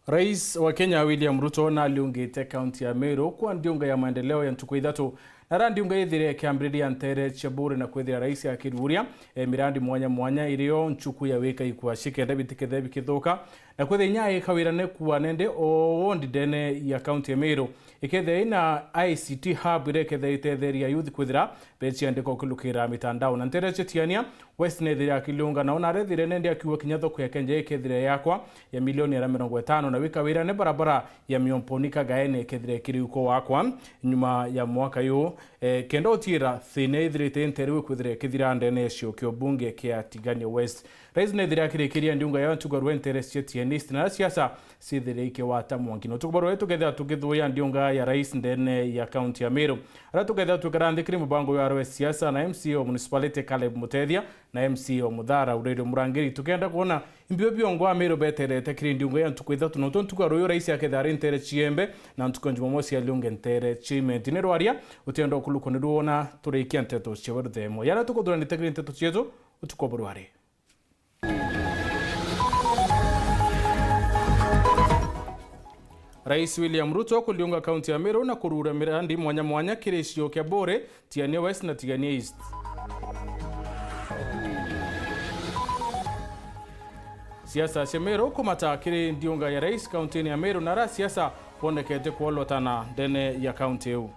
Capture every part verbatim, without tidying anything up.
Rais wa Kenya William Ruto naliungite kaunti ya Meru kwa ndiunga ya maendeleo ya ntuku ithatu. Na ra ndiunga ithire ikiambiriria ntere cia Buuri na kwithira rais akiruria, e, mirandi mwanya mwanya irio nchuku ya wika ikwaci kenda bitikethira bikithuka, na kwithira inya ikawirane kuwa nende o wondi ndene ya kaunti ya Meru. Ikethira ina I C T hub iria ikethira itetheria youth kwithira beciandika ukilukira mitandao. Na ntere cia Tiania West nethire akiliunga, na ona arethire nende akiuga kinya thoko ya Kenja ikethire yakwa ya milioni ira mirongo itano, na wika wira ni barabara ya Miomponi Kagaene ikethire ikiriuko wakwa nyuma ya mwaka yu, eh, kenda utiira thina ithirite nteru ikwithire ikithira ndene ya cio kio bunge kia Tigania West. Rais nethire akirikiria ndiunga ya ntuga rwentere cia Tiania East na siasa sithire ikiwata mwanki. No tukubarwe tukethira tukithuya ndiunga ya rais ndene ya kaunti ya Meru. Ara tukethira twikara nthi kiri mubango ya arwe siasa na M C A o municipality Caleb Mutethia na M C A o Muthara Aurelio Murangiri, tukenda kwona imbio biongo Ameru beterete kiri ndiunga ya ntuku ithatu, no tu ntuku ya ruyu rais akethira ari ntere ciembe na ntuku ya Jumamosi aliunge ntere cia Imenti. Ni rwaria utienda ukulukwa ni ruona turikia nteto cia ruthemo. Yara tukuthuranite kiri nteto cietu utuku buru ari. Rais William Ruto kuliunga kaunti ya Meru na kurura mirandi mwanya mwanya kiri cio kia Buuri, Tiania West na Tigania East. Siasa cia Meru kumata kiri ndiunga ya rais kaunti-ini ya Meru, na ara siasa bonekete kwolotana ndene ya kaunti iu.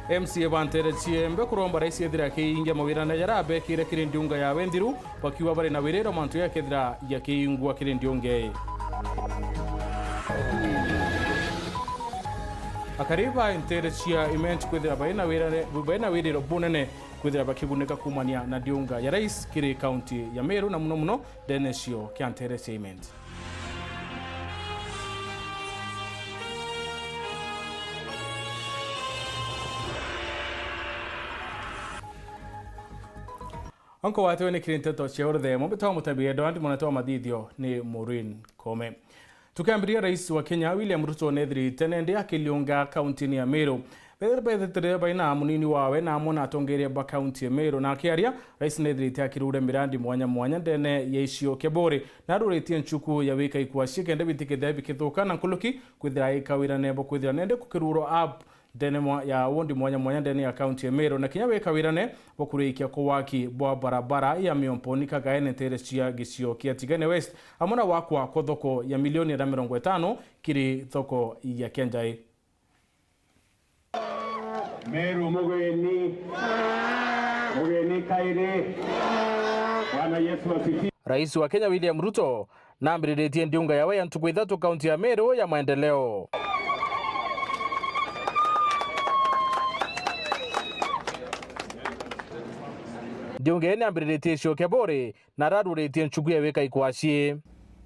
M C A ba ntere ciembe kuromba rais ethira akiingia mawirane jaria abekire kiri ndiunga yawe nthiru, bakiuga bari na wiriro mantu yakethira yakiingwa kiri ndiunga ii. Akari ba ntere cia Imenti kwithira bari na wirane-, bari na wiriro bunene kwithira bakigunika kumania na ndiunga ya rais kiri kaunti ya Meru, na muno muno ndene cio kia ntere cia Imenti. Onko watewe ni kiri nteto cia uruthemo, mbitawa Mutabi Edward, mwanete wa mathithio ni Maureen Kome. Tukiambiria, rais wa Kenya William Ruto nethirite nende akiliunga kaunti-ini ya Meru. Bethetire baina munini wawe na amwe na atongeria ba kaunti ya Meru, na akiaria, rais nethirite akirure mirandi mwanya mwanya ndene ya icio kia Buuri, na aruritie nchuku ya wika ikwaci kenda bitikethira bikithuka na nkuluki kwithira ikawirane bo kwithira nende kukirurwa app ndene mwa-, ya wondi mwanya mwanya ndene ya kaunti ya Meru, na kinya wika wirane bwa kurikia kwa waki bwa barabara ya Miomponi Kagaene ntere cia gicio kia Tigania West, amwe na wakwa kwa thoko ya milioni ira mirongo itano kiri thoko ya Kenjai. Meru mugeni, mugeni kairi. Bwana Yesu asifiwe. Rais wa Kenya William Ruto nambiriritie ndiunga yawe ya ntuku ithatu kaunti ya Meru ya maendeleo. Ndiunga ii niambiriritie icio kia Buuri na araruritie nchuku ya wika ikwaci.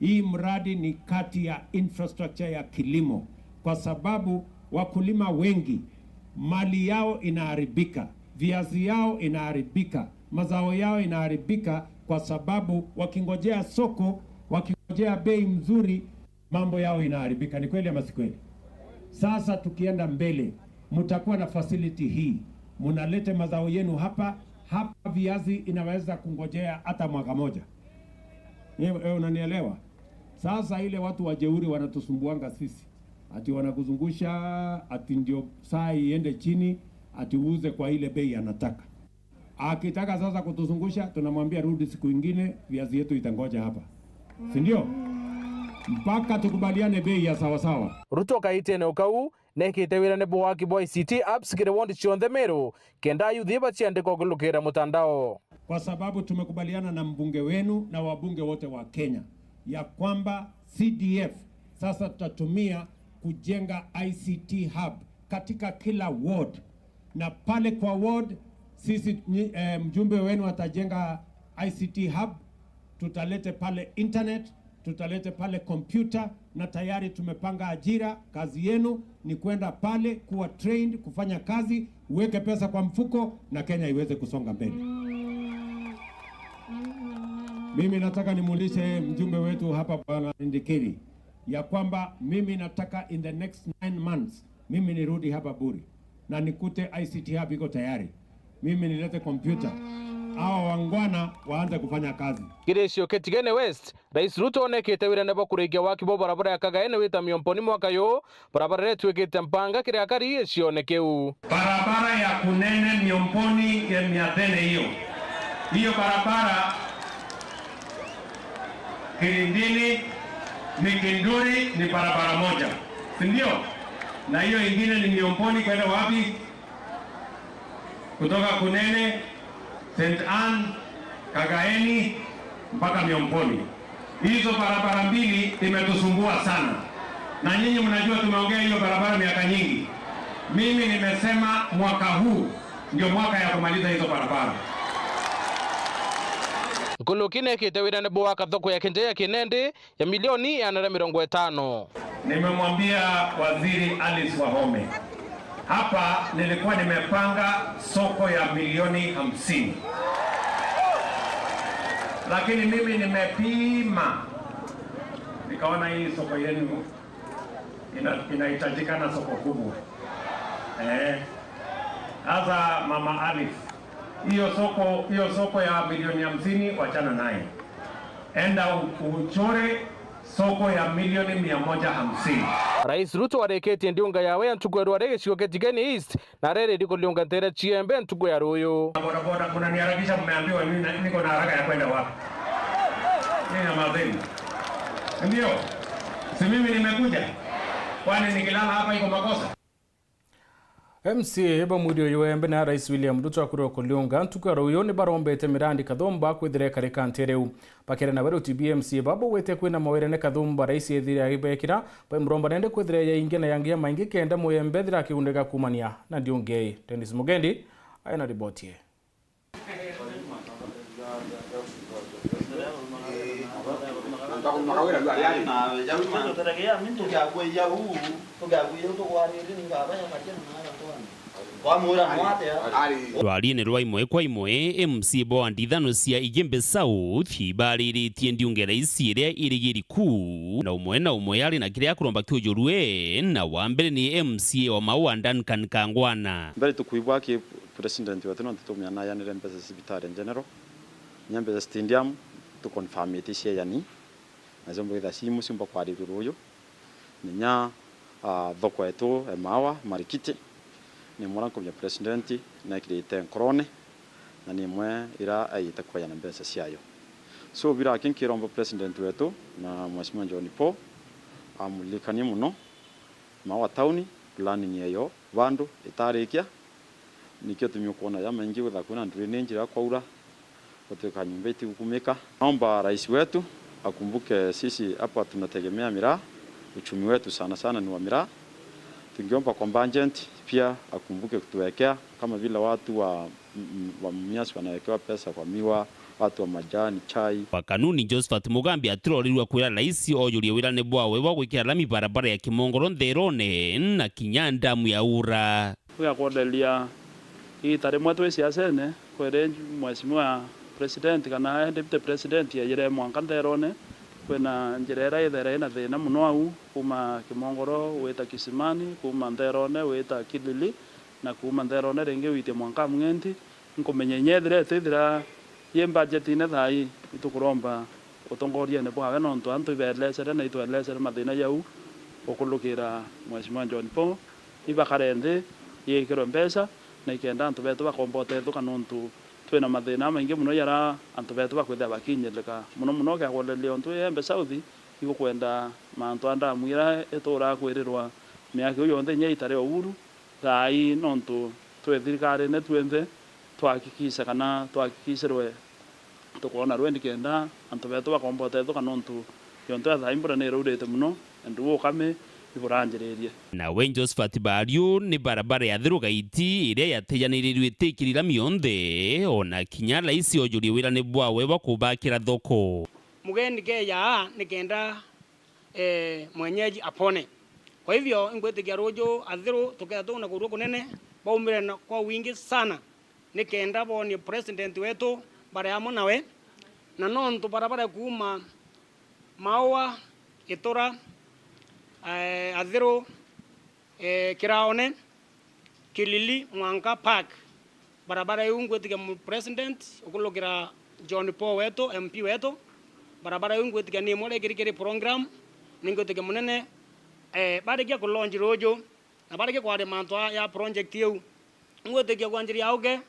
Hii mradi ni kati ya infrastructure ya kilimo, kwa sababu wakulima wengi mali yao inaharibika, viazi yao inaharibika, mazao yao inaharibika, kwa sababu wakingojea soko, wakingojea bei mzuri, mambo yao inaharibika. Ni kweli ama si kweli? Sasa tukienda mbele, mtakuwa na facility hii, mnalete mazao yenu hapa. Hapa viazi inaweza kungojea hata mwaka moja. Eh, eh, unanielewa? Sasa ile watu wajeuri wanatusumbuanga sisi, ati wanakuzungusha, ati ndio saa iende chini, ati uuze kwa ile bei anataka. Akitaka sasa kutuzungusha, tunamwambia rudi siku ingine, viazi yetu itangoja hapa, si ndio? Mpaka tukubaliane bei ya sawasawa. Ruto kaitene ukau nekite wirane bwa waki bwa I C T apps kiri wondi cionthe Meru, kenda ayuthi baciandika ukilukira mutandao. Kwa sababu tumekubaliana na mbunge wenu na wabunge wote wa Kenya ya kwamba C D F sasa tutatumia kujenga I C T hub katika kila ward, na pale kwa ward sisi, nyi-, eh, mjumbe wenu atajenga I C T hub, tutalete pale internet, tutalete pale kompyuta, na tayari tumepanga ajira. Kazi yenu ni kwenda pale kuwa trained, kufanya kazi, uweke pesa kwa mfuko na Kenya iweze kusonga mbele. Mimi nataka nimuulize mjumbe wetu hapa, Bwana Ndikiri, ya kwamba mimi nataka in the next nine months mimi nirudi hapa Buri na nikute I C T hub iko tayari. Mimi nilete kompyuta, Hawa wangwana waanze kufanya kazi. Kiri cio Kitigene West, Rais Ruto onekete wirane bwa kurikia waki bwa barabara ya Kagaene wita Miomponi mwaka yu, barabara iria itwikite mpanga kiri akari gicione kiu. Barabara ya Kunene Miomponi ya Miathene hiyo. Hiyo barabara Kilindini, Mikinduri ni barabara moja, si ndio? Na hiyo ingine ni Miomponi kwenda wapi? Kutoka Kunene, Saint Anne, Kagaeni mpaka Miomponi. Hizo barabara mbili imetusumbua sana. Na nyinyi mnajua tumeongea hiyo barabara miaka nyingi. Mimi nimesema mwaka huu ndio mwaka ya kumaliza hizo barabara. Nkuluki nekite wirane bwa gwaka thoko ya Kinjai ya Kinendi ya milioni igana ria mirongo itano. Nimemwambia Waziri Alice Wahome, hapa nilikuwa nimepanga soko ya milioni hamsini. Lakini mimi nimepima, nikaona hii soko yenu ina-, inahitajikana soko kubwa. Eh. Sasa Mama Alice, hiyo soko, hiyo soko ya milioni hamsini wachana naye. Enda u-, uchore soko ya milioni mia moja hamsini. Rais Ruto arikitie ndiunga yawe ya ntuku ya rwari gicigo kia Tigeni East, na areriri kuriunga ntere ciembe ntuku ya ruyu. Bodaboda, mnaniharakisha, mmeambiwa nini, niko na haraka ya kwenda wapi? Nini na madeni? Ndio. Si mimi nimekuja? Kwani nikilala hapa iko makosa? M C A ba mwiri uyu wembe na Rais William Ruto akwirwa kuriunga ntuku ya ruyu ni barombete mirandi kathumba kwithira ikarika ntere u. Bakira na Weru T B M C A babo gwite kwina mawirene kathumba rais ethire agibekira, baimuromba nende kwithira yaingi na yangi ya maingi kenda muyembe ethira akigundika kumania na ndiungi. Dennis Mugendi aina riboti ye. Rwariene rwa imwe kwa imwe, M C A bo wa Ndithano cia Igembe South ibariritie ndiunge raisi iria irigiri ku, na umwe na umwe ari na kiria akuromba kiujurue, na wa mbere ni M C A wa Maua Duncan Kangwana. Mbere tukwibwa ki President wetu nontu tumia nayanire mbeca cia cibitari in general, nya mbeca cia stadium, tuconfirmite cieyani, nacio mbwitha cimu ciumba kwarirua ruyu. Ninya, ah, thoko yetu e Maua Marikiti, ni imwe ira nkumia President nekirite nkorone, na ni imwe ira aite kweyana mbeca ciayo. So, biraki nkiromba President wetu na Mheshimiwa John Paul amuririkanie mono, Maua town, planning eyo bado itarikia. Nikio tumi ukwona jamaingi gwitha kwina drainage iria kwaura, gutwika nyumba itigukumika. Naomba rais wetu akumbuke sisi hapa tunategemea miraa, uchumi wetu sana sana ni wa miraa. Tungeomba kwa budget pia akumbuke kutuwekea kama vile watu wa, wa Mumias wanawekewa pesa kwa miwa, watu wa majani, chai. Wa Kanuni Josephat Mugambi atirorirua kwira raisi ojurie wirane bwawe bwa gwikira lami barabara ya Kimongoro Ntherone na kinya ndamu ya Ura. Tugakwonderia igita rimwe twi siasene, kwiri Mheshimiwa President kana Deputy President aijire mwanka Ntherone, kwina njira iria ithaira ina thina mono au, kuma Kimongoro wita Kisimani, kuma Ntherone wita Kilili, na kuma Ntherone ringi witie mwanka Mng'enti. Nkumenya inya ethira itithira yi budgetine thaa ii, itukuromba utongoriene bwawe, nontu antu ibeelesere na itwelesere mathina jau gukurukira Mheshimiwa John Paul. Ibakare nthi, yikirwe mbeca, na ikenda antu betu bakomba utethuka, nontu twina mathina jamaingi mono jaria antu betu bakwithira bakinyirika. Mono mono ukiakwonderia untu Igembe South, igukwenda mantu a ndamu iria ituraa kwirirwa miaka iu yonthe inya itari o Uhuru. Thaa ii nontu twi thirikarine twinthe, twahakikisha kana twahakikishirwe tukwona rwendi kenda antu betu bakomba utethuka, nontu yontu ya thaa ii mbura ni iraurite mono, and ukame iburanjiririe. Nawe Josephat Bariu ni barabara ya Thiru Gaiti iria yatejaniririrwe itikiri lami yonthe, ona kinya raisi ojurie wirane bwawe bwa kubakira thoko. Mugeni keja aa ni kenda, eh, mwenyeji apone. Kwa hivyo, ingwitikia ruju Athiru tukethira tuna kurua kunene, baumire na, kwa wingi sana, ni kenda bonie president wetu, bari amwe nawe. Na nontu barabara kuuma Maua, Gitura, eh, Athiru, eh, Kiraone, Kilili, mwanka Park, Barabara iu ngwitikia mu-, president ukurukira John Paul wetu, M P wetu, barabara iu ngwitikia ni imwe rikiri kiri program, ni ngwitikia munene, eh, barikia ku launch ruju, na barikia kwaria mantu a, ya project iu, ngwitikia kwanjiria auke,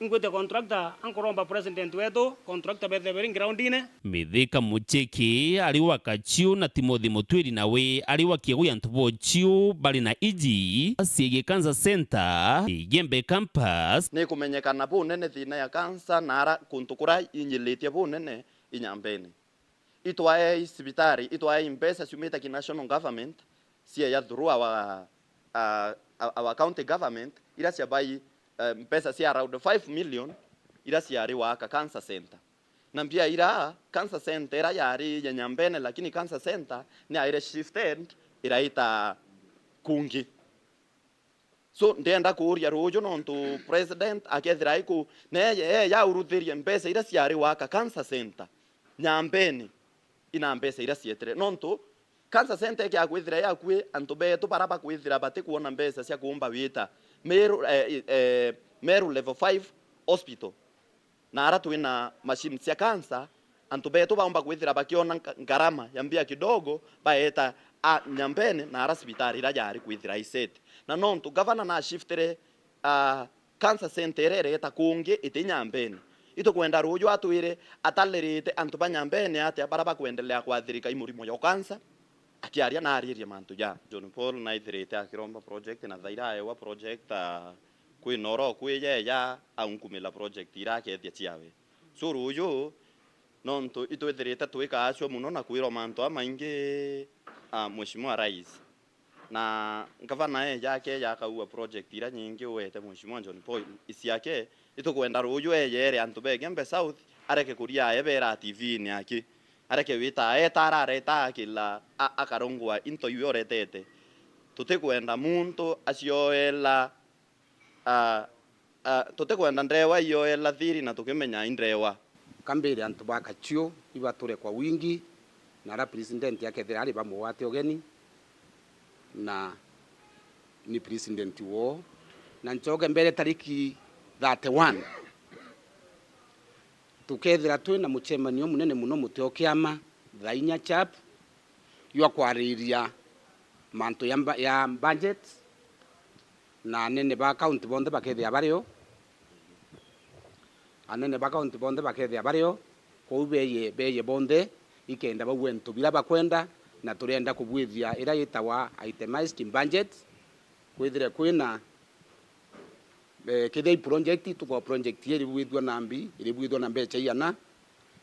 ngwite contractor, ankuromba president wetu, contractor bethe beri groundine. Mithika Mucheki ari wa Kachiu na Timothy Mutwiri nawe ari wa Kiegu ya Ntubochiu bari na iji ciigie Cancer Center, Igembe Campus. Ni kumenyekana bunene thina ya kansa na ara kuntu kura inyilitie bunene inyambene. Itwaei cibitari, itwaei mbeca ciumite ki national government, cieya through our, uh, our county government, ira ciabai, uh, mbeca cia around five million, ira ciari waka cancer center. Na mbia ira cancer center ira yari ya Nyambene, lakini cancer center ni yaire shifted iraita kungi. So, ndienda kuuria ruuju nontu president akethira aiku, na eye, eye yauruthirie mbeca ira ciari waka cancer center Nyambene, ina mbeca ira cietire. Nontu cancer center ikia kwithira yakui, antu betu bara bakwithira batikwona mbeca cia kuumba wita Meru, eh, eh, Meru level five hospital. Na ara twina machine cia cancer, antu betu baumba kwithira bakiona nka-, ngarama ya mbia kidogo, baeta a Nyambene na ara cibitari ira yari kwithira isete. Na nontu gavana na shiftire, ah, cancer center ira ireeta kungi iti Nyambene, itukwenda ruuju atwire atalirite antu ba Nyambene atia bara bakwendelea kwathirika i murimo ya cancer, akiaria na aririe mantu ja. John Paul naithirite akiromba project na thaira aewa project, ah, kwina oro kwi yeya aunkumila project ira akethia ciawe. So ruuju, nontu itwithirite twikaacua muno na kwirwa mantu amaingi, ah, Mheshimiwa Rais. Na ngavana eja akeja akaua project ira nyingi uete Mheshimiwa John Paul, iciake, itukwenda ruuju eje ere antu ba Igembe South, areke kuria aebera T V-ini aki. Areke wita aeta ara areta akila a-, akarongwa into iwe uretete. Tutikwenda muntu acioela, a, a, tutikwenda ndewa ioela thiri na tukimenya i ndewa. Kambire antu ba Kachiu ibature kwa wingi, na ara president akethira ari bamugwate ugeni, na ni president woo, na ncoke mbere tariki thirty-one, tukethira twina mucemanio munene muno muti o kiama thaa inya chap, jwa kwariria mantu ya mba-, ya budget, na anene ba county bonthe bakethia bario, anene ba county bonthe bakethia bario, kwou beeye, beeye bonthe, ikenda bauga into bira bakwenda, na turienda kubwithia ira yitawa itemized budget, kwithire kwina, eh, kethia i project, tuko project iri bwithua na mbi, iri bwithua na mbecha iana,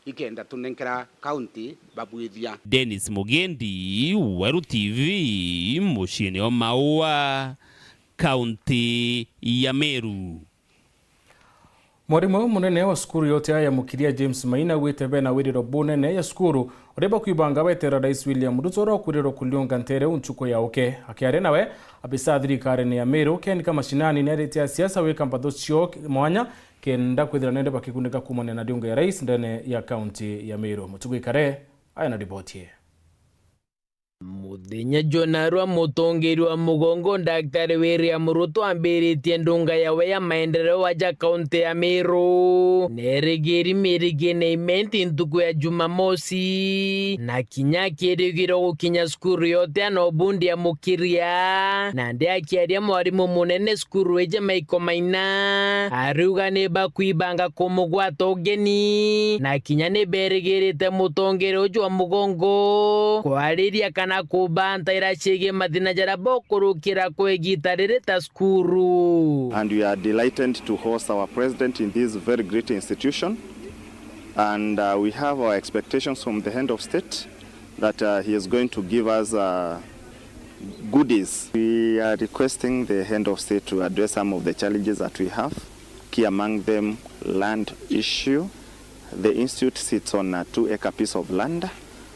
ikenda tunenkera county babwithia. Dennis Mugendi, Weru T V, muciini o Maua, county ya Meru. Mwarimu munene wa cukuru yote ya Mukiria James Maina augite bena wiriro bunene ya cukuru uria bakwibanga beterera Rais William Ruto uria ukwirirwa kuliunga ntere u nchuku ya uke. Akiaria nawe, abisa thirikarine ya Meru, Ken Kamashinani, nerite asiasa wika mpatho cio mwanya kenda kwithira nende bakigunika kumania na ndiunga ya rais ndene ya kaunti ya Meru. Mutuku Ikare aina riboti ii. Muthenya jwa narua, mutongeri wa mugongo Daktari William Ruto ambiritie ndunga yawe ya maendeleo aja kaunti ya Meru. Nerigiri Mirigine Imenti ntuku ya Jumamosi, na kinya akirigirwa gukinya cukuru yote ana ubundi ya Mukiria. Nandi akiaria mwarimu munene cukuru iji Michael Maina, ariuga ni bakwibanga kumugwata ugeni, na kinya ni berigirite mutongeri uju wa mugongo kwariria kana kubantaira ciigie mathina jaria bokurukira kwa igita riri ta cukuru. And we are delighted to host our president in this very great institution. And, uh, we have our expectations from the head of state that, uh, he is going to give us, uh, goodies. We are requesting the head of state to address some of the challenges that we have, key among them land issue. The institute sits on a two-acre piece of land,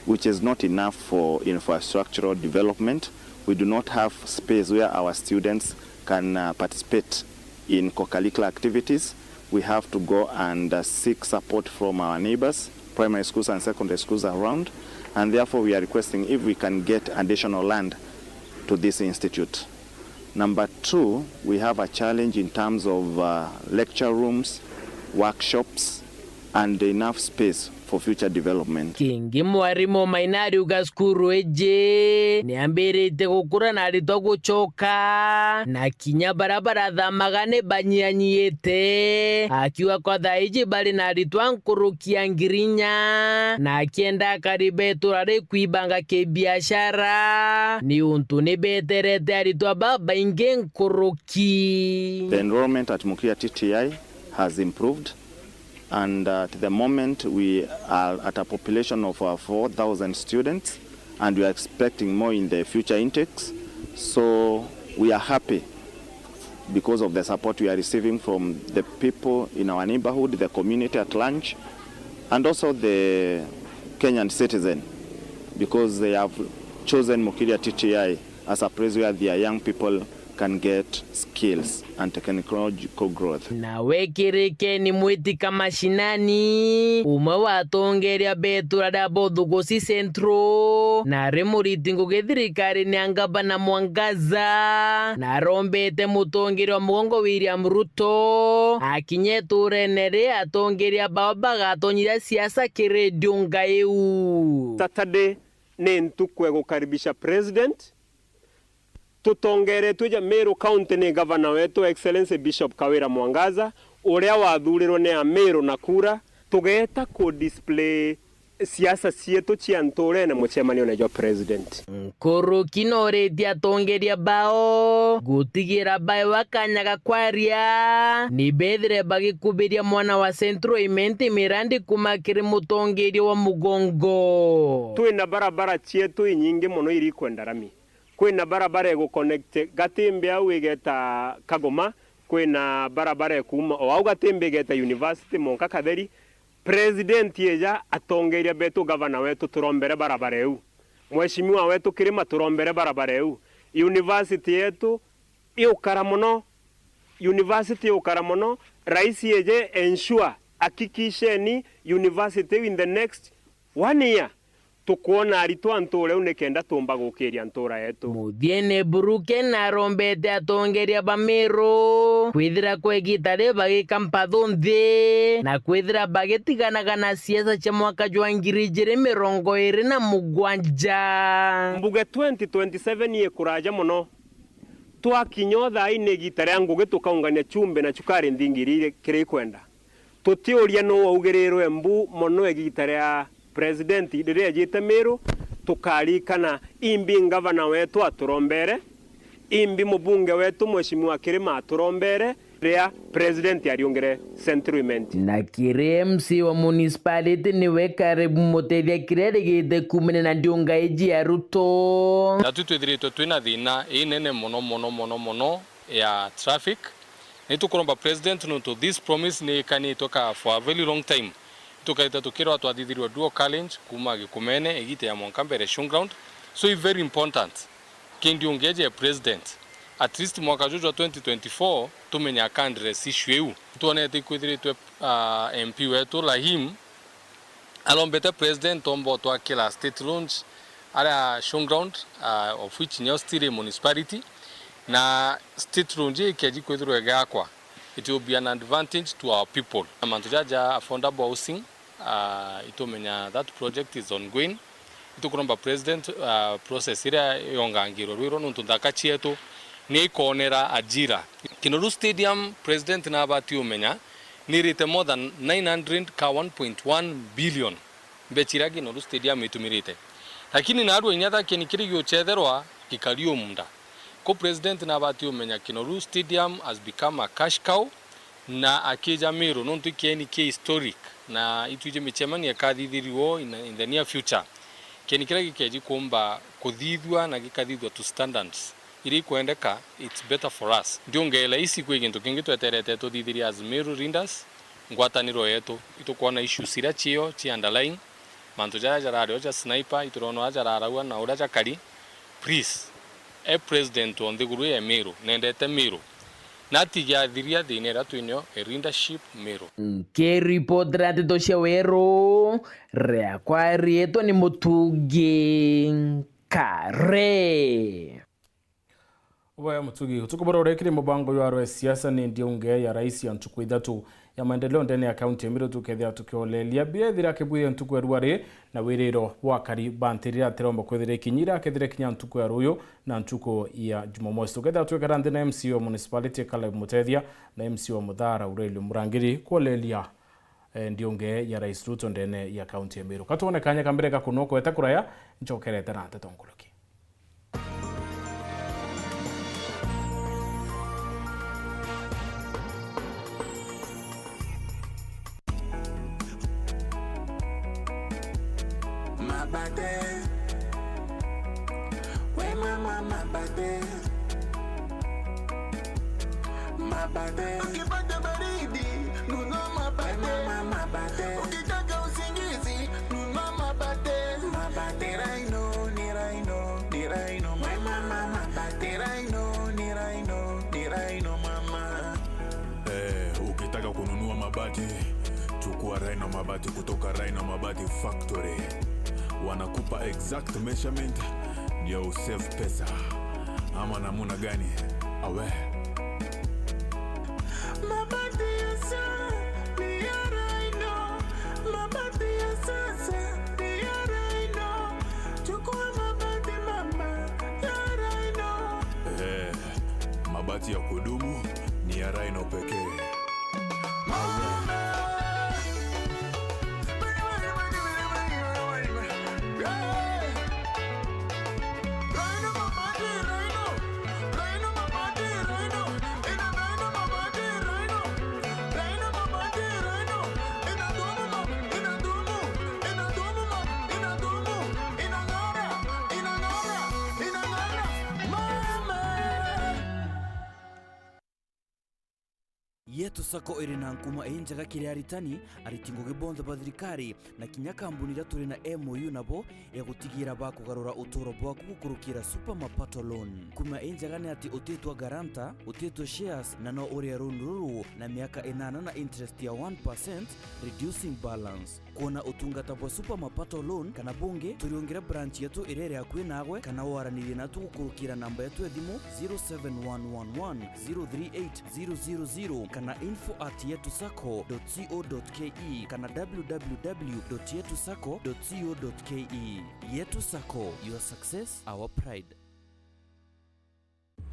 which is not enough for infrastructural development. We do not have space where our students can, uh, participate in co-curricular activities. We have to go and, uh, seek support from our neighbors, primary schools and secondary schools around, and therefore we are requesting if we can get additional land to this institute. Number two, we have a challenge in terms of, uh, lecture rooms, workshops, and enough space for future development. Kingi mwarimu Maina ariuga cukuru iji niambiritie gukura na aritwa gucoka, na kinya baria barathamaga ni banyianyiite, akiuga kwa thaa iji bari na aritwa nkuruki ya ngiri inya, na akienda akari betura ri kwibanga kibiashara, ni untu ni beterete aritwa babaingi nkuruki. The enrollment at Mukiria T T I has improved, and at the moment we are at a population of, uh, four thousand students, and we are expecting more in the future intakes. So we are happy because of the support we are receiving from the people in our neighborhood, the community at large, and also the Kenyan citizen, because they have chosen Mukiria T T I as a place where their young people can get skills and technological growth. Nawe Kirikeni Mwitika Mashinani, umwe wa atongeria betura ria Bothugusi Central, na ari muriti ngugi thirikarine ya Ngavana Mwangaza, na arombete mutongeria wa mugongo William Ruto akinye iturene ri atongeria bao bagatonyithia siasa kiri ndiunga iu. Saturday ni ntuku ya gukaribisha president. Tutongeretue ja Meru County ni gavana wetu, Excellency Bishop Kawira Mwangaza, uria wathurirwe ni Ameru na kura, tugeeta ku display siasa cietu cia nturene mucemanione jwa president. Nkuruki noritie atongeria bao gutigira baewa kanya ga kwaria, ni bethire bagikubiria mwana wa Central Imenti mirandi kuma kiri mutongeria wa mugongo. Twina barabara cietu inyingi mono irikwenda rami. Kwina barabara iguconnect Gatimbi au igeta Kagoma, kwina barabara ikuuma o au Gatimbi igeta university monka Katheri. President eja, atongeria betu, gavana wetu, turombere barabara iu. Mheshimiwa wetu Kirima, turombere barabara iu. University yetu iukara mono, university iukara mono. Rais eje, ensure, hakikisheni university iu in the next one year tukwona aritwa ntuura iu nikenda tuumba gukiria ntuura yetu. Muthiene Buruke narombete atongeria ba Meru kwithira kwa igita ri bagika mpathu nthi na kwithira bagitiganaga na siasa cia mwaka jwa ngiri ijiri mirongo iri na mugwanja. Mbuge twenty twenty-seven ikuraja mono. Twakinya o thaa ii ni igita ria ngugi tukaungania chumbi na chukari nthingi iria kiri ikwenda. Tutiuria nuu waugirirwe mbu mono igita ria president riria ejite Meru, tukarikana imbi ngavana wetu aturombere, imbi mubunge wetu Mheshimiwa Kirima aturombere, ria president ariungire Central Imenti. Na kiri M C wa municipality niwe Caleb Mutethia kiria rigite kumania na ndiunga iji ya Ruto. Natwi twithiritwe twina thina inene mono, mono, mono, mono ya traffic. Ni tukuromba president, nontu this promise ni ikanitwe ka for a very long time. Tukaita tukirwa twathithirwa dual carriage kuma Gikumene igita ya mwanka mbere showground. So it's very important. Kindi ungeje president, at least mwaka juju jwa twenty twenty-four tumenya aka address issue iu. Twonete ikwithiritwe, ah, M P wetu Rahim arombete president omba utwakira state lounge aria showground, ah, of which nio still municipality, na state lounge ikeji kwithirwa igakwa, it will be an advantage to our people. Na mantu jaja affordable housing, ah, itumenya that project is ongoing. Itukuromba president, ah, process iria yongangirwe rwiro nontu nthaka cietu ni ikonera ajira. Kinoru Stadium, president nabati umenya, nirite more than nine hundred ka one point one billion mbecha iria Kinoru Stadium itumirite. Lakini narua inya tha kieni kiri giuchetherwa gikari umunda. Ko president nabati umenya Kinoru Stadium has become a cash cow, na akija Meru nontu ikieni ki historic, na itwiji micemanio ikathithirwo in, in the near future. Kieni kiria gikeji kumba kuthithua na gikathithua to standards iria ikwendeka, it's better for us. Ndiungela ici kwi gintu kingi tweterete tuthithirie as Meru leaders, ngwataniro yetu. Itukwona issues iria cio ci underlying, mantu jaria jarari o ja sniper, iturona uria jararaua na uria jakari. Please, e president o nthiguru ya Meru, nendete Meru, na atige athiria thina iria twinio e leadership Meru. Nkiripotera nteto cia weru, riakwa riitwa ni Mutungi Kare. Ubaya Mutugi, utuku buria urekire mubango jwa rwa siasa ni ndiunge ya rais ya ntuku ithatu ya maendeleo ndene ya kaunti ya Meru, tukethira tukiolelia biria ithira kibwire ntuku ya ruari na wiriro bwa akari ba ntirira atiromba kwithira ikinyira akethira kinya ntuku ya ruyu na ntuku ya Jumamosi. Tukethira twikara nthi na M C A wa municipality Caleb Mutethia na M C A wa Muthara Aurelio Murangiri kuolelia, eh, ndiunge ya rais Ruto ndene ya kaunti ya Meru. Katwone kanya ka mbere ga kunwa kweta kuraya, ncokerete na nteto nkuruki. Mabate. We mama mabate. Mabate. Ukipata baridi, nunua mabate. We mama mabate. Ukitaka usingizi, nunua mabate. Mabate. Ni Rhino, ni Rhino, ni Rhino. We mama mabate. Rhino, ni Rhino, ni Rhino mama. Eh, ukitaka kununua mabati, chukua Rhino Mabati kutoka Rhino Mabati Factory. Wanakupa exact measurement ndio usave pesa. Ama namuna gani? Awe. Mabati ya sasa ni ya Rhino. Mabati ya sasa ni ya Rhino. Chukua mabati mama ya Rhino. Eh, mabati ya kudumu ni ya Rhino pekee. Yetu Sacco iri na nkuma injega kiri aritani, ariti ngugi bonthe ba thirikari, na kinya kambuni iria turi na M O U nabo ya gutigira bakugarura uturo bwaku gukurukira Super Mapato Loan. Nkuma injega ni ati utitwa guarantor, utitwa shares, na no urie loan ruru na miaka inana na interest ya one percent, reducing balance. Kwona utungata bwa Super Mapato Loan kana bungi, turiungire branch yetu iria iri akui naagwe, kana waranirie natu gukurukira namba yetu ya thimu zero seven one one one zero three eight zero zero zero kana info at yetu sacco dot co dot ke kana w w w dot yetu sacco dot co dot ke. Yetu Sacco, your success, our pride.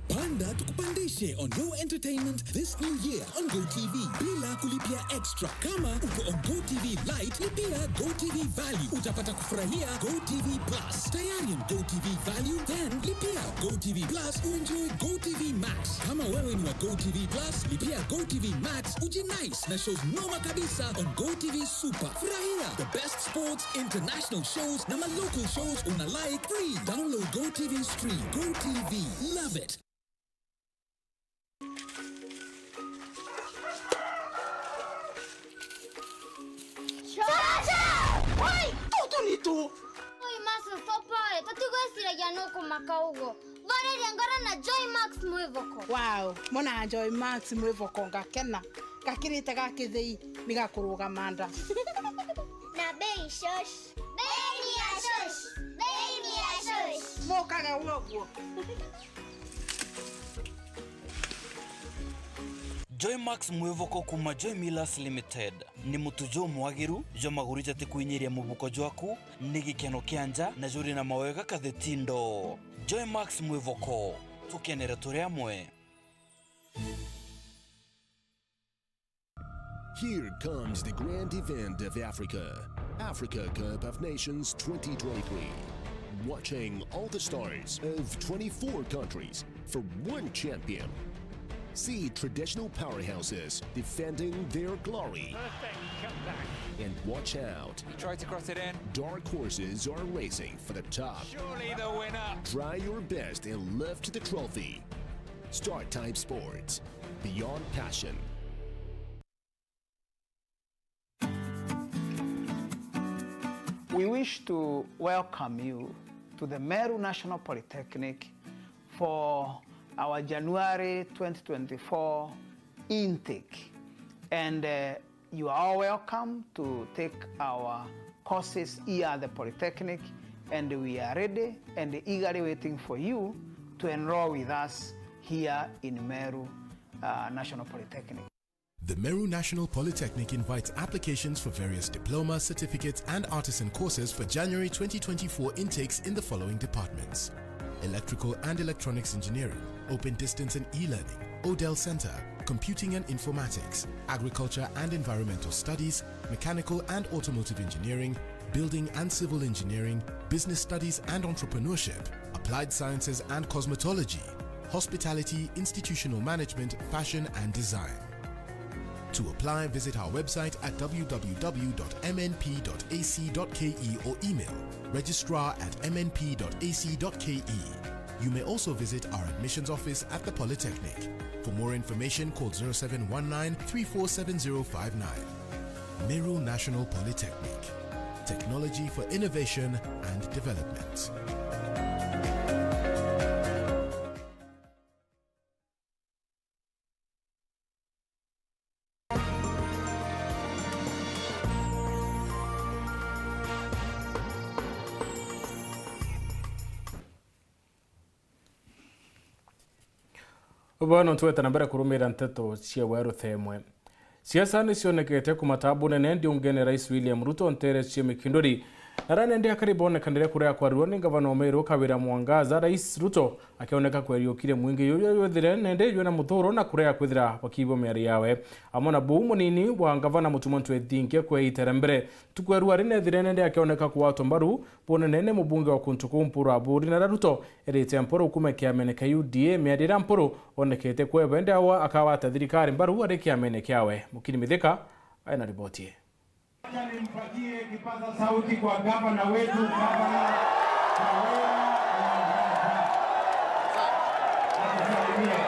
Panda tukupandishe on Go Entertainment this new year on Go T V bila kulipia extra. Kama uko on Go T V Lite, lipia Go T V Value. Utapata kufurahia Go T V Plus. Tayari on Go T V Value? Then lipia Go T V Plus uenjoy Go T V Max. Kama wewe ni wa Go T V Plus, lipia Go T V Max ujinice na shows noma kabisa on Go T V Super. Furahia the best sports, international shows na ma local shows una like free. Download Go T V Stream. Go T V. Love it. Chacha! Oi, tutu ni tu. Oi, Max, so pale. Tatigweciragia nukumaka uguo. Thooreria ngoro na Joy Max Mwivoko. Wow, mona Joy Max Mwivoko ngakena. Gakirite ga kithei ni gakurugama nda. Na bei shosh. Bei ni ya shosh. Bei ni ya shosh. Mukage uguo. Joy Max Mwivoko kuma Joy Millers Limited. Ni mutu jumwagiru jwa maguru jatikwinyiria mubuko jwaku, ni gikeno kia nja na juri na mawega kathetindo. Joy Max Mwivoko, tukenere turi amwe. Here comes the grand event of Africa, Africa Cup of Nations twenty twenty-three. Watching all the stars of twenty-four countries for one champion. See traditional powerhouses defending their glory. Perfect comeback. And watch out. He tried to cross it in. Dark horses are racing for the top. Surely the winner. Try your best and lift the trophy. Start Time Sports. Beyond passion. We wish to welcome you to the Meru National Polytechnic for our January twenty twenty-four intake. And, uh, you are all welcome to take our courses here at the Polytechnic, and we are ready and eagerly waiting for you to enroll with us here in Meru, uh, National Polytechnic. The Meru National Polytechnic invites applications for various diploma, certificate, and artisan courses for January twenty twenty-four intakes in the following departments: Electrical and Electronics Engineering, Open Distance and E-Learning, Odell Center, Computing and Informatics, Agriculture and Environmental Studies, Mechanical and Automotive Engineering, Building and Civil Engineering, Business Studies and Entrepreneurship, Applied Sciences and Cosmetology, Hospitality, Institutional Management, Fashion and Design. To apply, visit our website at w w w dot m n p dot a c dot k e or email registrar at m n p dot a c dot k e. You may also visit our admissions office at the Polytechnic. For more information, call zero seven one nine three four seven zero five nine. Meru National Polytechnic. Technology for innovation and development. Bono twete na mbere kurumira nteto cia weru themwe. Siasa ni cionekete kumata bunene ndiungene Rais William Ruto ntere cia Mikinduri. Na rane ndi akari bonekanire kuria kwarirwo ni ngavana wa Meru Kawira Mwangaza, Rais Ruto akioneka kweriukire mwingi yuyu wethire nende ywe na muthuro na kuria kwithira bakibo miari yawe. Amwe na buu munini wa ngavana Mutuma Ntwethingia kweitera mbere. Tukweru ari nethire nende akioneka kuwatwa mbaru bunene ni mubunge wa kuntu kuu Mpuru Aburi na Ruto erite Mpuru kuma kiamene kia U D A miari iria Mpuru onekete kwebende awa akawata thirikari mbaru ari kiamene kiawe. Mukini Mithika aina riboti ii. Acha nimpatie kipaza sauti kwa gavana wetu, gavana Kawira Mwangaza. Atusalimie.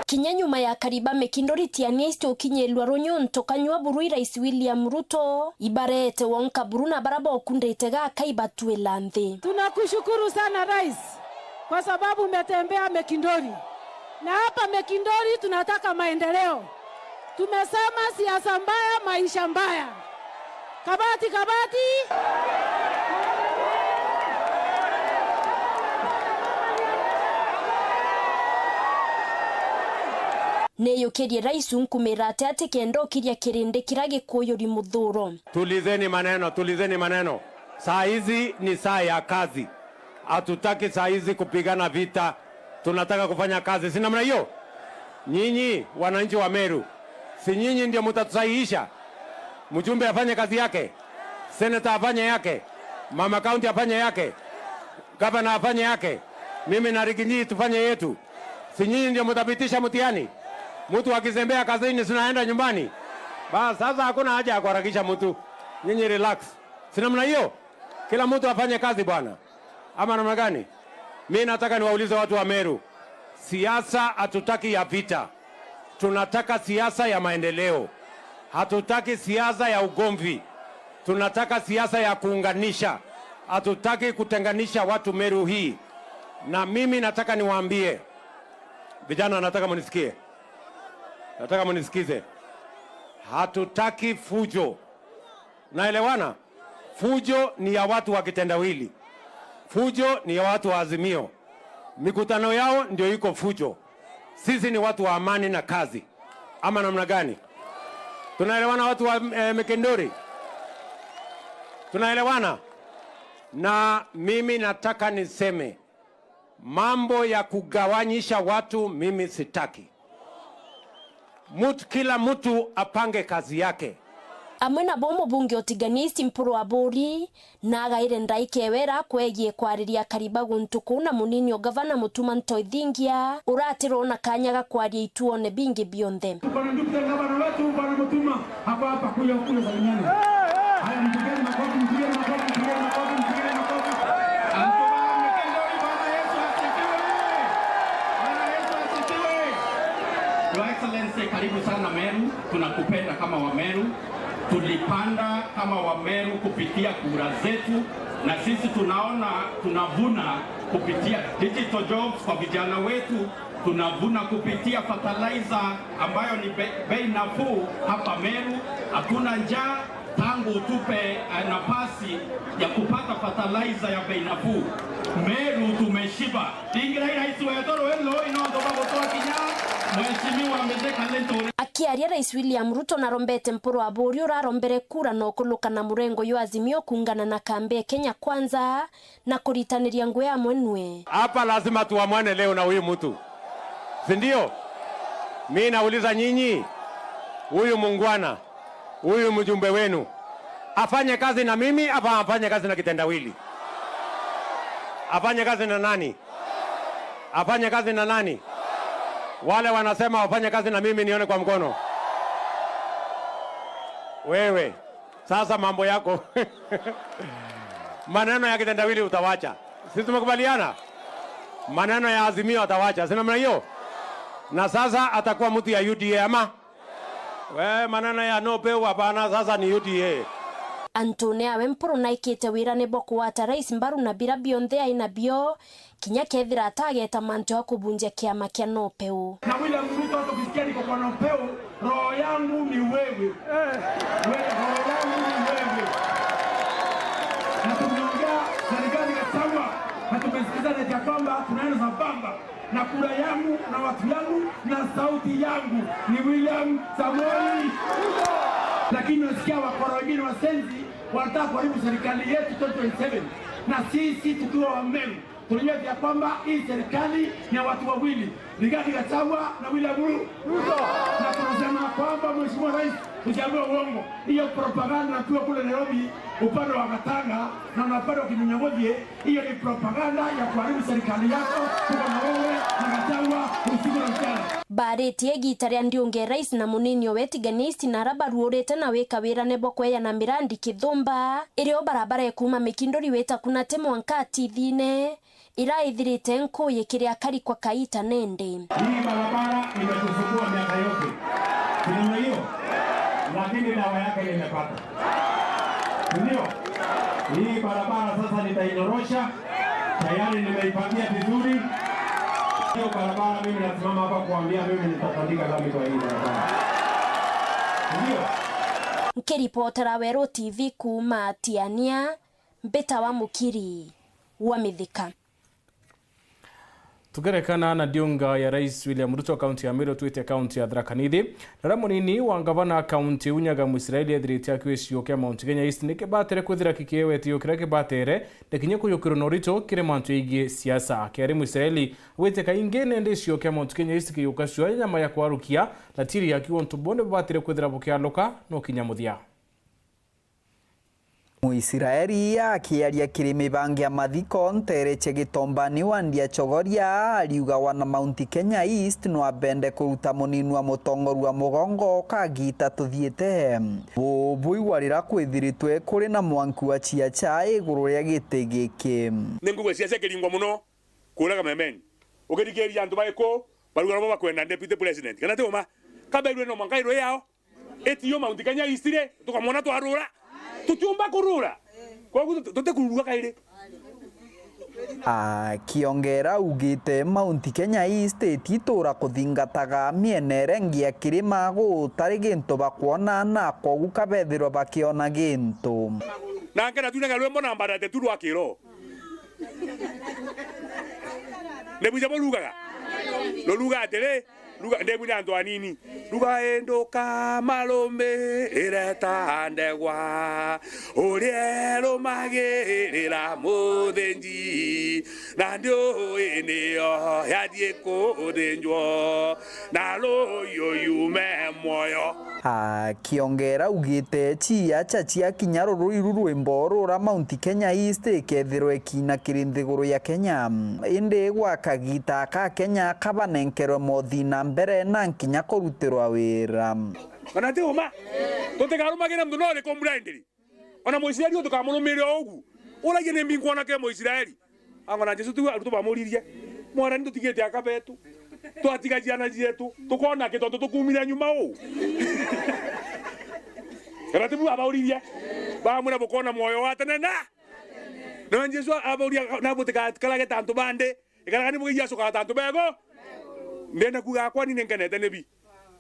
Kinya nyuma ya Kariba Mikinduri Tiania East ukinyirwa runyuntu kanyua buru i Rais William Ruto, ibarete wonka buru na bara bokundite gaka ibatwila nthi. Tunakushukuru sana Rais, kwa sababu umetembea Mikinduri. Na hapa Mikinduri tunataka maendeleo. Tumesema siasa mbaya, maisha mbaya. Kabati, kabati. Niyukirie Rais unkumira ati ati kenda ukiria kirindi kiria gikuyuri muthuro. Tulizeni maneno, tulizeni maneno. Saa hizi ni saa ya kazi. Hatutaki saa hizi kupigana vita. Tunataka kufanya kazi. Si namna hiyo? Nyinyi wananchi wa Meru, si nyinyi ndio mtatusahihisha? Mjumbe afanye kazi yake, senator afanye yake, mama county afanye yake, gavana afanye yake, mimi na Rigiji tufanye yetu. Si nyinyi ndio mtapitisha mtihani? Mtu akizembea kazini, si anaenda nyumbani? Bas, sasa hakuna haja ya kuharakisha mtu. Nyinyi relax. Si namna hiyo? Kila mtu afanye kazi bwana. Ama namna gani? Mi nataka niwaulize watu wa Meru, siasa hatutaki ya vita. Tunataka siasa ya maendeleo. Hatutaki siasa ya ugomvi. Tunataka siasa ya kuunganisha. Hatutaki kutenganisha watu Meru hii. Na mimi nataka niwaambie, vijana, nataka munisikie. Nataka munisikize. Hatutaki fujo. Naelewana? Fujo ni ya watu wa kitendawili. Fujo ni ya watu wa Azimio. Mikutano yao ndio iko fujo. Sisi ni watu wa amani na kazi. Ama namna gani? Tunaelewana watu wa, eh, Mikinduri? Tunaelewana? Na mimi nataka niseme, mambo ya kugawanyisha watu mimi sitaki. Mtu, kila mtu apange kazi yake. Amwe nabo mubunge utiganiste Mpuru Aburi na agaire ndaika ewe ira kwegie kwariria Kariba guntu kuu na munini o gavana Mutuma Ntwethingia uratirwo na kanya ga kwaria ituone bingi bionthe. Tuko na deputy gavana wetu, Bwana Mutuma. Hapa, hapa, kuja, kuja, salimiana. Haya, mpigeni makofi, mpigeni makofi, mpigeni makofi, mpigeni makofi. Anto Bwana Mekendori, Bwana Yesu asifiwe. Bwana Yesu asifiwe. Your Excellency, karibu sana Meru. Tunakupenda kama wa Meru. Tulipanda kama wa Meru kupitia kura zetu, na sisi tunaona tunavuna kupitia digital jobs kwa vijana wetu. Tunavuna kupitia fertilizer ambayo ni be-, bei nafuu hapa Meru. Hatuna njaa tangu utupe, eh, nafasi ya kupata fertilizer ya bei nafuu. Meru tumeshiba. Ringirai rais wetu rui ruu nontu bwa gutwa kinya Mheshimiwa Mzee Kalenturi. Akiaria, Rais William Ruto narombete Mpuru Aburi urarombere kura na ukuluka na murengo jwa Azimio kuungana na kambi ya Kenya Kwanza na kuritaniria ngugi amwe nwe. Hapa lazima tuamwane leo na huyu mtu. Si ndio? Mi nauliza nyinyi, huyu mungwana, huyu mjumbe wenu, afanye kazi na mimi ama afanye kazi na kitendawili? Afanye kazi na nani? Afanye kazi na nani? Wale wanasema wafanye kazi na mimi, nione kwa mkono. Wewe, sasa mambo yako. Maneno ya kitendawili utawacha. Sisi tumekubaliana? Maneno ya Azimio atawacha. Si namna hiyo? Na sasa atakuwa mtu ya U D A ama? We, maneno ya no pay, hapana, sasa ni U D A. Antune awe Mpuru naikite wirane bwa kugwata rais mbaru na bira bionthe ai nabio, kinya kethira atageta mantu ya kubunjia kiama kia no pay. Na William Ruto, hata ukisikia niko kwa no pay, roho yangu ni wewe. Wewe, roho yangu ni wewe. Na tumeongea na Rigathi Gachagua, na tumesikizana ya kwamba tunaenda sambamba. Na kura yangu na watu yangu na sauti yangu ni William Samoei Ruto. Lakini nasikia wakora wengine wasenzi wanataka kuharibu serikali yetu twenty twenty-seven. Na sisi tukiwa Wameru, tunajua ya kwamba hii serikali ni ya watu wawili, Rigathi Gachagua na William Ru-, Ruto. Na tunasema kwamba, Mheshimiwa Rais, usiambiwe uongo. Hiyo propaganda ukiwa kule Nairobi, upande wa Gatanga na upande wa Kinyanyagothie, hiyo ni propaganda ya kuharibu serikali yako. Tuko na wewe na Gachagua usiku na mchana. Baritie igiita ria ndiunge rais na munini owe Tigania East na ara baruurite na wika wirane bwa kweyana mirandi kithumba, irio barabara ikuuma Mikinduri wita Kunate mwanka Atithine, iraithirite nkuyi kiri akari kwa kaita nende. Hii barabara imetusumbua miaka yote. Si namna hiyo? Lakini dawa yake nimepata. Si ndio? Hii barabara sasa nitainyorosha. Tayari nimeipangia vizuri. Hiyo barabara mimi nasimama hapa kuambia mimi nitatandika lami kwa hii barabara. Si ndio? Nkiripotera Weru T V kuuma Tiania, Mbitawa Mukiri wa Mithika. Tukerekana na ndiunga ya Rais William Ruto, kaunti ya Meru, twite kaunti ya Tharaka Nithi, na uria munini wa ngavana kaunti iu Nyaga Mwisraeli ethirite akiuga gicigo kia Mount Kenya East ni kibatere kwithira kikiewa gitio kiria kibatere, na kinya kuyukirwa na urito kiri mantu jegii siasa. Akiaria Mwisraeli augite kaingi nende gicigo kia Mount Kenya East kiyuka cua nyama ya kwarukia, na tiri akiuga untu buu ni bubatere kwithira bukialuka no kinya muthia. Muisraeli akiaria kiri mibangi ya mathiko ntere cia Gitombani wa Ndia Chogoria, ariuga wana Mount Kenya East no abende kuruta munini wa mutongoria wa mugongo kagita tuthiite. Bubu igwa rira kwithiritwe kuri na mwanki wa ciaca iguru ria giti giki. Ni ngugua ciaca ikiringwa muno kuria Kamemeni. Ukirikiria antu baiku, baruga nabo bakwenda deputy president. Kana ti uma? Kaberwe no mwanka irwe yao. Eti yo Mount Kenya East ri, tukamwona twarura? Tutiumba kurura. Koguo tut-, tutikuruga kairi. Akiongera augite Mount Kenya East ititura kuthingataga miena iria ingi ya kirima gutari gintu bakwona, na koguo kabethirwa bakiona gintu. Na nkena tuinaga rwimbo na mbarate tu rwa kiro. Ni bwija burugaga? Ruruga atiri, ruga, ndegwi ni antu anini. Ruga induka marumirire ta ndegwa, urirumagirira muthinji, na ndiui niyo yathii kuthinjwo, na ruyu yume mwoyo. Akiongera augite, ciaca ciakinya ruru iru rwimbo rura Mount Kenya East ikethirwa ikina kiri nthiguru ya Kenya. Indi gwa kagita ka Kenya kabanenkerwe mothi na mbere na nkinya kurutirwa wira. Kana ti uma? Tutikarumagire muntu no uriku blindly. Ona Muisraeli uyu tukamurumire o ugu. Uragia ni mbi nkwona ke Muisraeli. Ang'o na Jesu tu arutu bamuririe. Mwathani tutigite aka betu. Twatiga ciana cietu. Tukona ki tontu tukumire nyuma uu? Kana ti bu abauririe. Bamwira bukona mwoyo wa tene na. Na Jesu abauria na butikakarage ta antu bandi. Ikaraga ni bugigia acokaga ta antu bego. Ndenda kuuga akwa ni ninkenete nibi.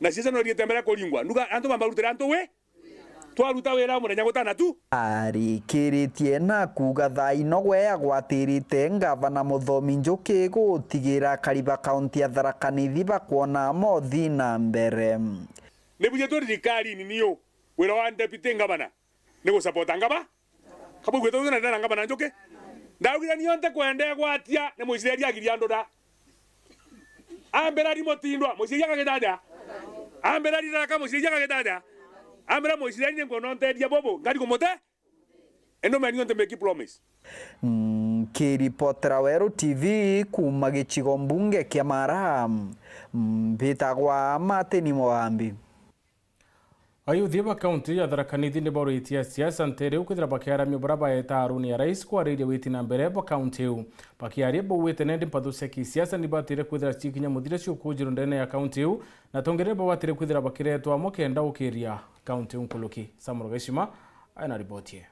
Na siasa no riete mbere kuringwa. Nduga antu bamba rutira antu wi. Twaruta wira muthenya gutana tu. Arikiritie na kuuga thaa ino gwe agwatirite ngavana Muthomi Njuki gutigira akari ba kaunti ya Tharaka Nithi bakwona mothi na mbere. Ni buje turi thirikarini niu. Wira wa deputy ngavana ni gusapota ngava. Kabwigwite uyu na ndana ngavana Njuki. Ndaugire nio nte kwenda gwatia ni muicireri agiria ndura. Ambira ri Mutindwa, muicireri akagita atia? Ambira ri Tharaka, muicireri akagita atia? Ambira muicireri ni nkwona unteethia bubu, ngari kumute. Ino meni nio nte make promise. Nkiripotera Weru T V kuuma gicigo mbunge kia Mara, mbitagwa Martin Mwangi. Ayuthi ba kaunti ya Tharaka Nithi ni bauritie asiasa ntere iu kwithira bakiaramia baria baeta aruni ya rais kwariria witi na mbere bwa kaunti iu. Bakiaria bauite nendi mpathu cia kisiasa ni batire kwithira cikinya muthira ciukujirwa ndene ya kaunti iu, na atongeria babatire kwithira bakiretwa amwe kenda ukiria kaunti iu nkuruki. Samuel Gaishima aina riboti ii.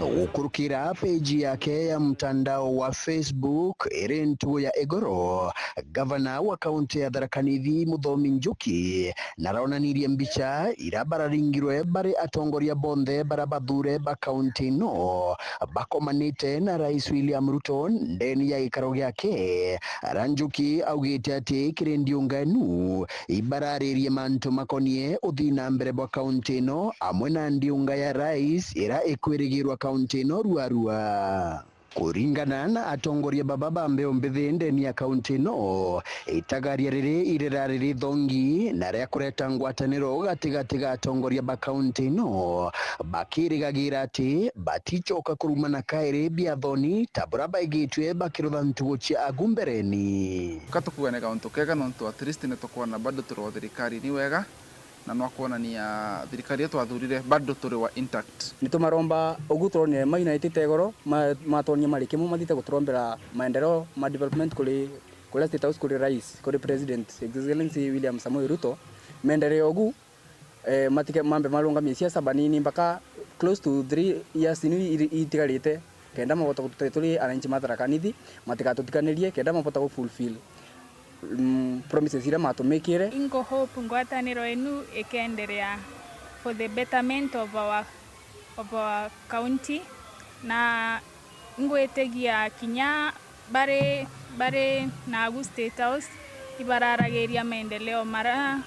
Gukurukira peji yake ya mtandao wa Facebook iri ntugo ya igoro, gavana wa kaunti ya Tharaka Nithi Muthomi Njuki naronanirie mbicha ira bararingirwe bari atongoria bonthe bara bathure ba kaunti ino bakomanite na Rais William Ruto ndeni ya gikaro giake. Ara Njuki augite ati kiri ndiunga inu ibararirie mantu makonie uthii na mbere bwa kaunti ino amwe na ndiunga ya rais ira ikwirigirwa kaunti ino ruarua. Kuringana na atongoria baba ba mbeu mbithi ndeni ya kaunti ino, itagaria riri irirari rithongi na ria kureta ngwataniro gatigati ga atongoria ba kaunti ino, bakirigagira ati baticoka kurumana kairi biathoni ta buria baigitue bakirutha ntugu cia agu mbereni. Ka tukuuga ni gauntu kega nontu at least ni tukwona bado turi o thirikarine wega, na nwa kwonania thirikari iria twathurire bado turi wa intact. Ni tumaromba ugu turonire ma united igoro, ma-, matwonie mari kimwe mathite guturombera maendeleo ma development kuri, kuria State House kuri rais, kuri President, His Excellency William Samoei Ruto, menderee ugu, eh, matike-, mambe marungamie siasa banini mpaka close to three years inu iri-, itigarite, kenda mabota gututeithia turi ananchi ma Tharaka Nithi, matigatutiganirie, kenda mabota gu fulfill, mm, promises iria matumikire. Ingo hope ngwataniro inu ikenderea for the betterment of our, of our county, na ingwitigia kinya bari, bari nagu State House ibararagiria maendeleo mara,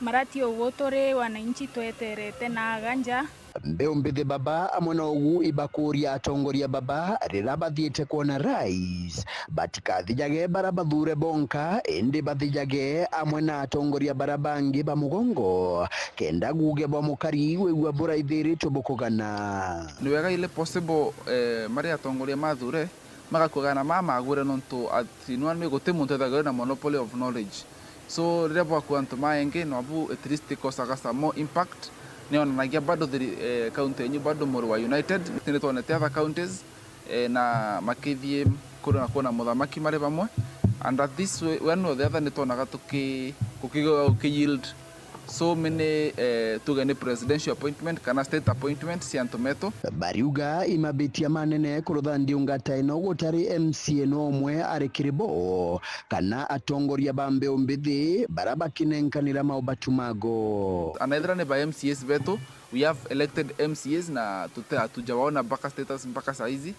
mara ti ugu turi wananchi tweterete na aga nja. Mbeu mbithi baba amwe na ugu ibakuria atongoria baba riria bathiite kwona rais batikathijage bara bathure bonka, indi bathijage amwe na atongoria bara bangi ba mugongo, kenda guge bwa mukari wigua buraithiritwe bukugana. Ni wega ile possible, eh, mari atongoria mathure magakua gana maa magwire nontu at in one way guti muntu ethagirwa na monopoly of knowledge. So riria bwakua antu maengi nwabu at least it causaga some more impact. Nionanagia bado thiri-, eh, county yenyu bado muri wa united. Ni twonete other counties, eh, na makithie kuru na kuona muthamaki mari bamwe. And at this way, one or the other ni twonaga tuki-, guki-, guki yield so many, eh, tuge ni presidential appointment kana state appointment cia antu metu. Bariuga imabitia manene kurutha ndiunga ta ino gutari M C A no umwe ari kiri bo, kana atongoria ba mbeu mbithi bara bakinenkanira maubatu mago. Anaithira ni ba M C As betu, we have elected M C As na tute-, hatujawaona mpaka status mpaka saizi.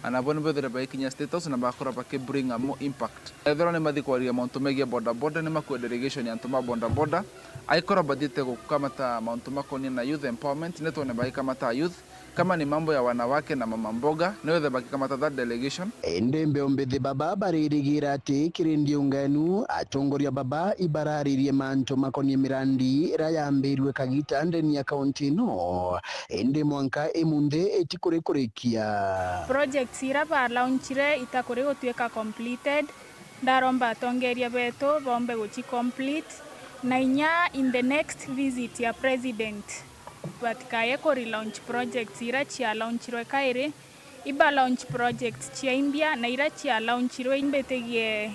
Ana bo ni bethire baikinya State House na bakora baki bring a more impact. Ethirwa ni mathi kwaria mauntu megie boda boda, ni makue delegation ya antu ma boda boda. Aikora bathiite gukamata mauntu makonie na youth empowerment, ni twone bagikamata youth. Kama ni mambo ya wanawake na mama mboga, ni wethe bagikamata that delegation. Indi mbeu mbithi baba baririgira ati kiri ndiunga inu, atongoria baba ibararirie mantu makonie mirandi ira yambirue kagita ndeni ya kaunti ino. Indi mwanka imunthi itikurikurikia. Projects ira ba launchire itakuri gutuika completed, ndaromba atongeria betu bombe guci complete, na inya in the next visit ya president batikaye ku relaunch projects ira cia launchirwe kairi, iba launch projects cia imbia na ira cia launchirwe imbitigie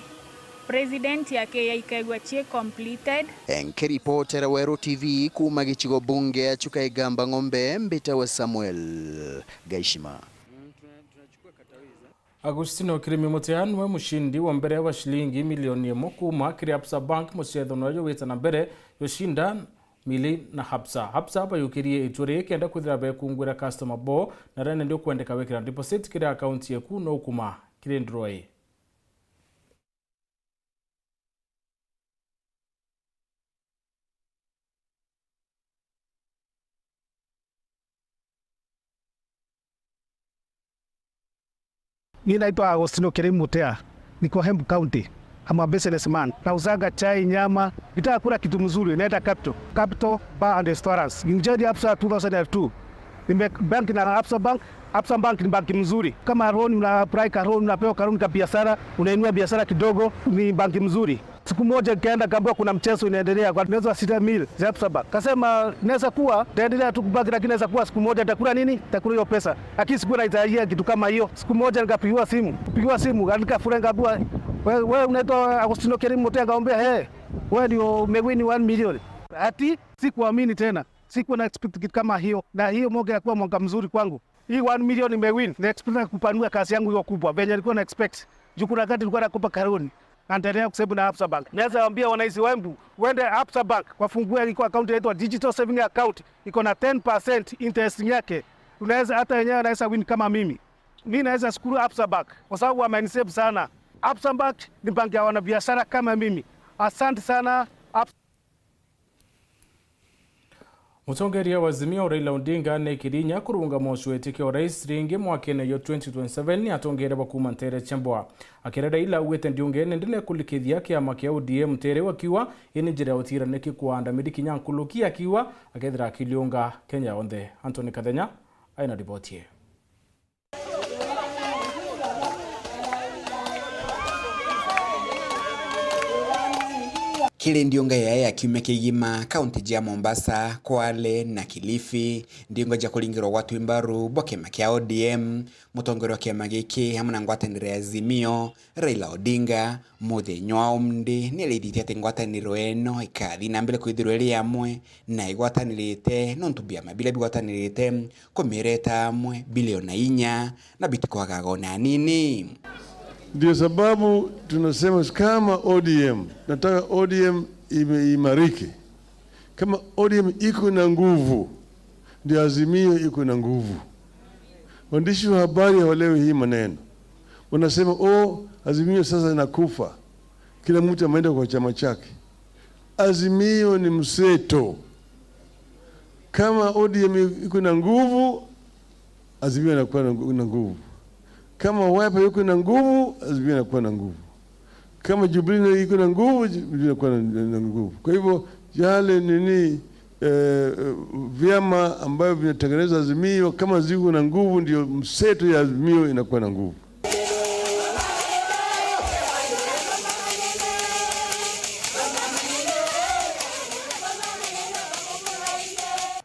president yake yaikaigua ci completed. Nkiripotera Weru T V kuuma gicigo bunge ya Chuka Igamba Ng'ombe, mbitawe Samuel Gaishima. Mm, tuna-, tunachukua katawiza. Agustino Kirimi Mutea niwe mushindi wa mbere wa shilingi milioni imwe kuuma kiri Absa Bank, mucetho noyo wita na mbere yucinda Mili na Absa. Absa bayukirie itua riri kenda kwithira bekungwira customer bo, na rene ndi ukwendeka wikira deposit kiri account yeku no kuma kiri draw ii. Mi naitwa Agostino Kirimi Mutea, niko Embu County. I'm a businessman. Nauzaga chai, nyama, nitaka kula kitu mzuri, naenda Capital. Capital Bar and Restaurants. Nilijoin Absa two thousand and two. Nimebank na Absa Bank. Absa Bank ni banki mzuri. Kama loan, una apply ka loan, unapewa ka loan ka biashara, unainua biashara kidogo, ni banki mzuri. Siku moja nikaenda, kaambiwa kuna mchezo inaendelea kwa meza sita mil za Absa Bank. Kasema, "Naweza kuwa, nitaendelea tu kubaki, lakini naweza kuwa siku moja nitakula nini? Nitakula hiyo pesa." Lakini sikuwa nahitajia kitu kama hiyo. Siku moja nikapigiwa simu. Kupigiwa simu, nikafuata, nikaambiwa, "Wewe, wewe unaitwa Agostino Kirimi Mutea?" Nikamwambia, "Eh, wewe ndio umewin one million." Ati sikuamini tena. Sikuwa na expect kitu kama hiyo, na hiyo mwaka ilikuwa mwaka mzuri kwangu. Hii one million nimewin, na expect kupanua kazi yangu hiyo kubwa, venye nilikuwa na expect. Juu kuna wakati nilikuwa nakopa karoni, naendelea kusave na Absa Bank. Naweza ambia wananchi wangu, wende Absa Bank, wafungue iko account inaitwa digital saving account, iko na ten percent interest yake. Unaweza hata wenyewe anaweza win kama mimi. Mimi naweza shukuru Absa Bank, kwa sababu wamenisave sana. Absa Bank ni bank ya wanabiashara kama mimi. Asante sana, Absa. Mutongeria wa Azimio Raila Odinga ni kirinya kurunga mocweti kia urais ringi mwakene yo twenty twenty-seven ni atongeria ba kuuma ntere cia Mboa. Akira Raila augite ndiungene ndine kulikithia kiama kia O D M ntere akiuga ini njira ya utiraniki kuanda miri kinya nkuluki akiuga akethira akiliunga Kenya yonthe. Anthony Kathenya aina riboti ii. Kiri ndiunga yae ya kiumia kigima, kaunti ja Mombasa, Kwale na Kilifi, ndiunga ja kuringirwa gwatwi mbaru bwa kiama kia O D M, mutongoria wa kiama giki hamwe na ngwataniro ya Azimio, Raila Odinga, muthenya wa umndi ni araithitie ati ngwataniro ino ikathi na mbere kwithirwa iri amwe na igwatanirite nontu biama biria bigwatanirite kumireta amwe bilioni inya na bitikwaga ona anini. Ndio sababu tunasema kama O D M, nataka O D M ime-, imarike. Kama O D M iko na nguvu, ndio Azimio iko na nguvu. Waandishi wa habari hawaelewi hii maneno. Wanasema, "Oh, Azimio sasa inakufa. Kila mtu ameenda kwa chama chake." Azimio ni mseto. Kama O D M iko na nguvu, Azimio inakuwa na ngu-, na nguvu. Kama Wiper iko na nguvu, Azimio inakuwa na nguvu. Kama Jubilee iko na nguvu, Jubilee inakuwa na, na nguvu. Kwa hivyo, yale nini, eh, vyama ambavyo vinatengeneza Azimio, kama ziko na nguvu, ndio mseto ya Azimio inakuwa na nguvu.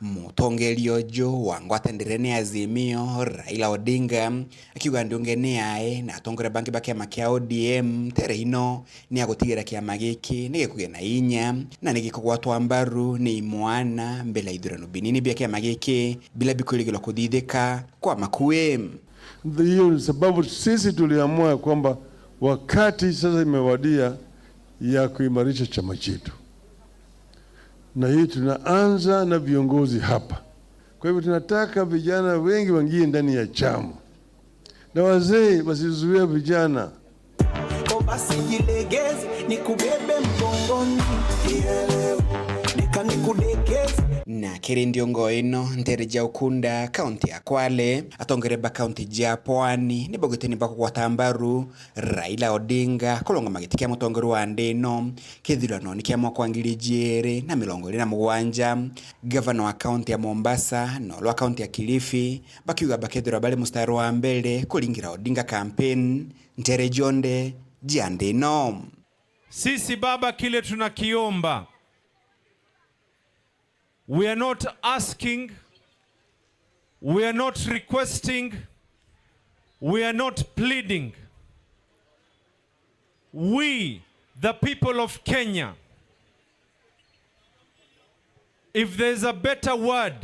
Mutongeria uju wa ngwataniro ni Azimio, Raila Odinga, akiuga ndiunge ni ae na atongoria bangi ba kiama kia O D M ntere ino ni agutigira kiama giki ni gikugia na inya na ni gikugwatwa mbaru ni imwana mbele ya ithurano binini bia kiama giki bila bikwirigirwa kuthithika kwa makui. Hiyo ni sababu sisi tuliamua kwamba wakati sasa imewadia ya kuimarisha chama chetu, na hii tunaanza na viongozi hapa. Kwa hivyo tunataka vijana wengi waingie ndani ya chama na wazee wasizuia vijana. O basi jilegeze, nikubebe mgongoni. Leka nikudekeze. Na kiri ndiungo ino ntere ja Ukunda, kaunti ya Kwale, atongeria ba kaunti ja Pwani ni baugite ni bakugwata mbaru Raila Odinga kurungama giti kia mutongeria wa nthi ino kithurano-ini kia mwaka wa ngiri ijiri na mirongo iri na mugwanja. Gavana wa kaunti ya Mombasa na uria wa kaunti ya Kilifi bakiuga bakethirwa bari mustari wa mbere kuringira Odinga campaign ntere jonthe jia nthi ino. Sisi Baba, kile tunakiomba, we are not asking, we are not requesting, we are not pleading. We, the people of Kenya, if there is a better word,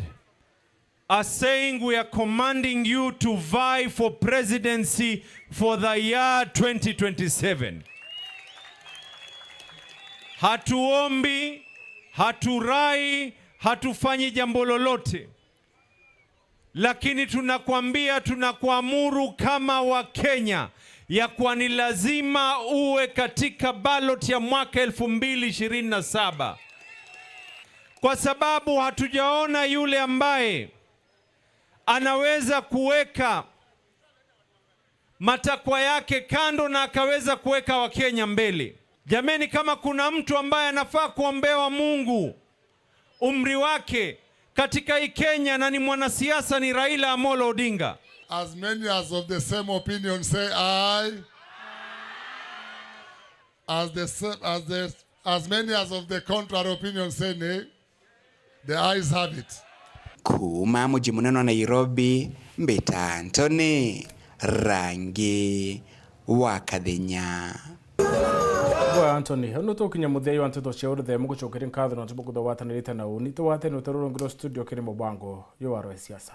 are saying we are commanding you to vie for presidency for the year twenty twenty-seven. Hatuombi, haturai, hatufanyi jambo lolote. Lakini tunakwambia, tunakuamuru kama Wakenya ya kuwa ni lazima uwe katika ballot ya mwaka elfu mbili ishirini na saba. Kwa sababu hatujaona yule ambaye anaweza kuweka matakwa yake kando na akaweza kuweka Wakenya mbele. Jameni, kama kuna mtu ambaye anafaa kuombewa Mungu, umri wake katika hii Kenya na ni mwanasiasa, ni Raila Amolo Odinga. As many as of the same opinion say aye. As the sa-, as the, as many as of the contrary opinion say nay. The ayes have it. Kuuma muji munene wa Nairobi, mbita Anthony Rangi wa Kathenya. Bwa Anthony, nu tukinya muthia wa nteto cia uruthemu, gucokeria nkatho nontu bwa kuthugatanirite na uni. Tugwatene utarurungirwo studio kiri mubango yo wa Rwe Siasa.